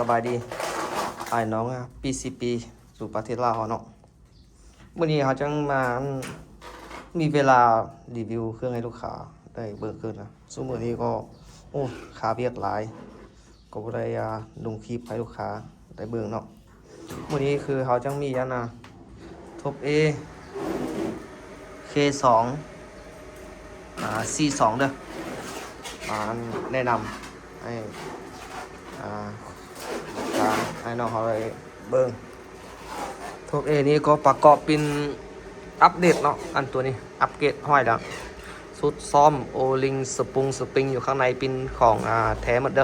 ສະບາຍດີ ອ້າຍນ້ອງ ອາ ປີ ສີ່ປີ ຢູ່ປະເທດລາວເຮົາເນາະ. ມື້ນີ້ເຮົາຈັ່ງມາ ມີເວລາຣີວິວເຄື່ອງໃຫ້ລູກຄ້າໄດ້ເບິ່ງຄືນນະ. ຊຸມມື້ນີ້ກໍ ໂອ້ ຄາວຽກຫຼາຍ ກໍບໍ່ໄດ້ ອາ ລົງຄລິບໃຫ້ລູກຄ້າໄດ້ເບິ່ງເນາະ. ມື້ນີ້ຄືເຮົາຈັ່ງມີອັນນະ Top A K ສອງ ອາ C ສອງເດີ ອາ ແນະນຳໃຫ້ ອາ ທາງອ້າຍນ້ອງເຮົາໄດ້ເບິ່ງ. Top A ນີ້ກໍປະກອບເປັນອັບເດດເນາະ ອັນຕົວນີ້ອັບເກຣດຮ້ອຍແລ້ວ. ຊຸດຊ້ອມ O-ring ສະປຸງ ສະປຣິງ ຢູ່ຂ້າງໃນເປັນຂອງ ອາ ແທ້ໝົດເດີ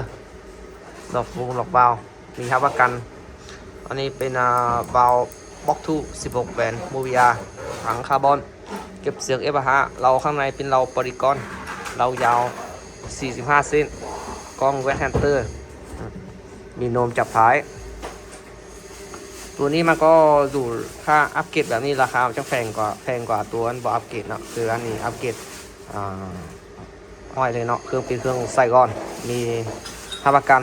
ລັອກວົງລັອກວາວ ມີຮັບປະກັນ. ອັນນີ້ເປັນ ອາ ວາວບລັອກທູ ສິບຫົກແຫວນ ໂມວີອາ ຖັງຄາບອນ ເກັບສຽງເອຟຫ້າ ເລົາຂ້າງໃນເປັນເລົາປອລີກອນ ເລົາຍາວສີ່ສິບຫ້າເຊັນ ກ້ອງແວັດແຮນເຕີ ມີໂນມຈັບທ້າຍ. ຕົວນີ້ມັນກໍຢູ່ ຖ້າອັບເກຣດແບບນີ້ລາຄາມັນຈະແພງກວ່າ ແພງກວ່າຕົວອັນບໍ່ອັບເກຣດເນາະ. ຄືອັນນີ້ອັບເກຣດ ອາ ຮ້ອຍເລີຍເນາະ ເຄື່ອງເປັນເຄື່ອງໃຊ້ກ່ອນ ມີຮັບປະກັນ.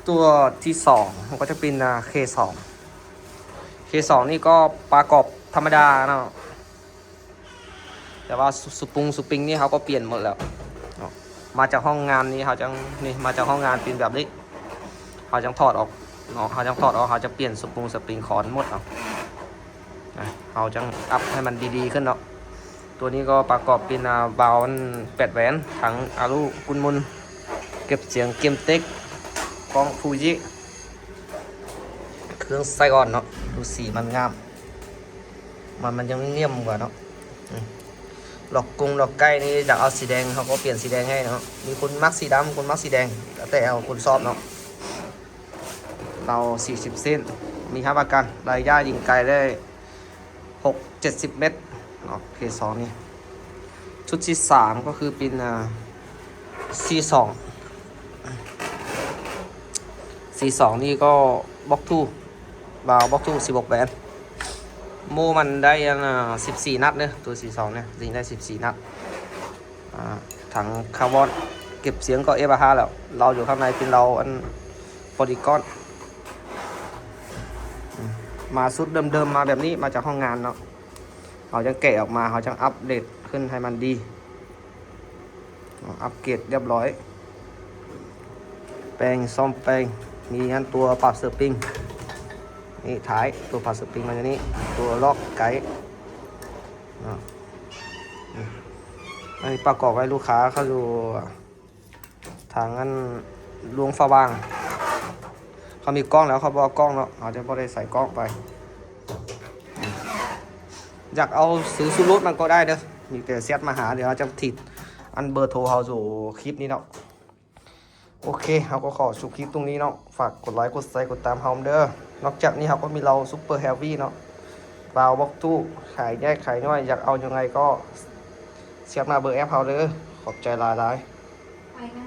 ຕົວທີສອງມັນກໍຈະເປັນ ອາ K ສອງ K ສອງນີ້ກໍປະກອບທຳມະດາເນາະ ແຕ່ວ່າສະ ສະປຸງ ສະປຣິງນີ້ເຮົາກໍປ່ຽນໝົດແລ້ວເນາະ. ມາຈາກຫ້ອງງານນີ້ເຮົາຈັ່ງ ນີ້ ມາຈາກຫ້ອງງານເປັນແບບນີ້ ເຮົາຈັ່ງຖອດອອກເນາະ ເຮົາຈັ່ງຖອດອອກ ເຮົາຈະປ່ຽນສະປຸງ ສະປຣິງ ຄອນໝົດເນາະ. ນະ ເຮົາຈັ່ງອັບໃຫ້ມັນດີໆຂຶ້ນເນາະ. ຕົວນີ້ກໍປະກອບເປັນ ອາ ວາວອັນແປດແຫວນ ຖັງອາລຸກຸນມຸນ ເກັບສຽງເກມເຕັກ ກ້ອງຟູຈິ ເຄື່ອງໃຊ້ກ່ອນເນາະ. ດູສີມັນງາມ ມັນ ມັນຍັງງຽມກວ່າເນາະ. ອືມ ລັອກກົງລັອກໄກ່ນີ້ຢາກເອົາສີແດງ ເຮົາກໍປ່ຽນສີແດງໃຫ້ເນາະ. ມີຄົນມັກສີດຳ ຄົນມັກສີແດງ ແລ້ວແຕ່ເອົາຄົນຊອບເນາະ. ເລົາສີ່ສິບເຊັນ ມີຮັບປະກັນໄລຍະຍິງໄກໄດ້ຫົກເຈັດສິບເມັດເນາະ K ສອງນີ້. ຊຸດທີສາມກໍຄືເປັນ ອາ C ສອງ C ສອງນີ້ກໍບລັອກທູ ວາວບລັອກທູ ສິບຫົກແຫວນ ໂມມັນໄດ້ອັນ ອາ ສິບສີ່ນັດເດີ. ຕົວ C ສອງນີ້ຍິງໄດ້ສິບສີ່ນັດ ອາ ຖັງຄາບອນ ເກັບສຽງກໍເອຟຫ້າແລ້ວ ເລົາຢູ່ຂ້າງໃນເປັນເລົາອັນປອລີກອນ. ອືມ ມາຊຸດເດີມໆ ມາແບບນີ້ ມາຈາກຫ້ອງງານເນາະ. ເຮົາຈັ່ງແກະອອກມາ ເຮົາຈັ່ງອັບເດດຂຶ້ນໃຫ້ມັນດີ. ອັບເກຣດຮຽບຮ້ອຍ ແປງ ສ້ອມແປງ ມີອັນຕົວປັບສະປຣິງ ນີ້ທ້າຍ ຕົວປັບສະປຣິງມາຢູ່ນີ້ ຕົວລັອກໄກເນາະ. ອັນນີ້ປະກອບໄວ້ລູກຄ້າເຂົາຢູ່ ທາງອັນຫຼວງພະບາງ ເຂົາມີກ້ອງແລ້ວ ເຂົາບໍ່ເອົາກ້ອງເນາະ ເຮົາຈະບໍ່ໄດ້ໃສ່ກ້ອງໄປ. ຢາກເອົາຊື້ຊຸດລົດມັນກໍໄດ້ເດີ ມີແຕ່ແຊັດມາຫາ ດຽວເຮົາຈະຖິ້ມອັນເບີໂທເຮົາຢູ່ຄລິບນີ້ເນາະ. ໂອເຄ ເຮົາກໍຂໍຈົບຄລິບຕົງນີ້ເນາະ. ຝາກກົດໄລ ກົດແຊ ກົດຕາມເຮົາເດີ. ນອກຈາກນີ້ເຮົາກໍມີເລົາຊຸບເປີເຮຟວີເນາະ ວາວບລັອກທູ ຂາຍແຍກຂາຍຍ່ອຍ ຢາກເອົາຍັງໄງກໍແຊັດມາເບີແອັບເຮົາເດີ. ຂອບໃຈຫຼາຍໆ.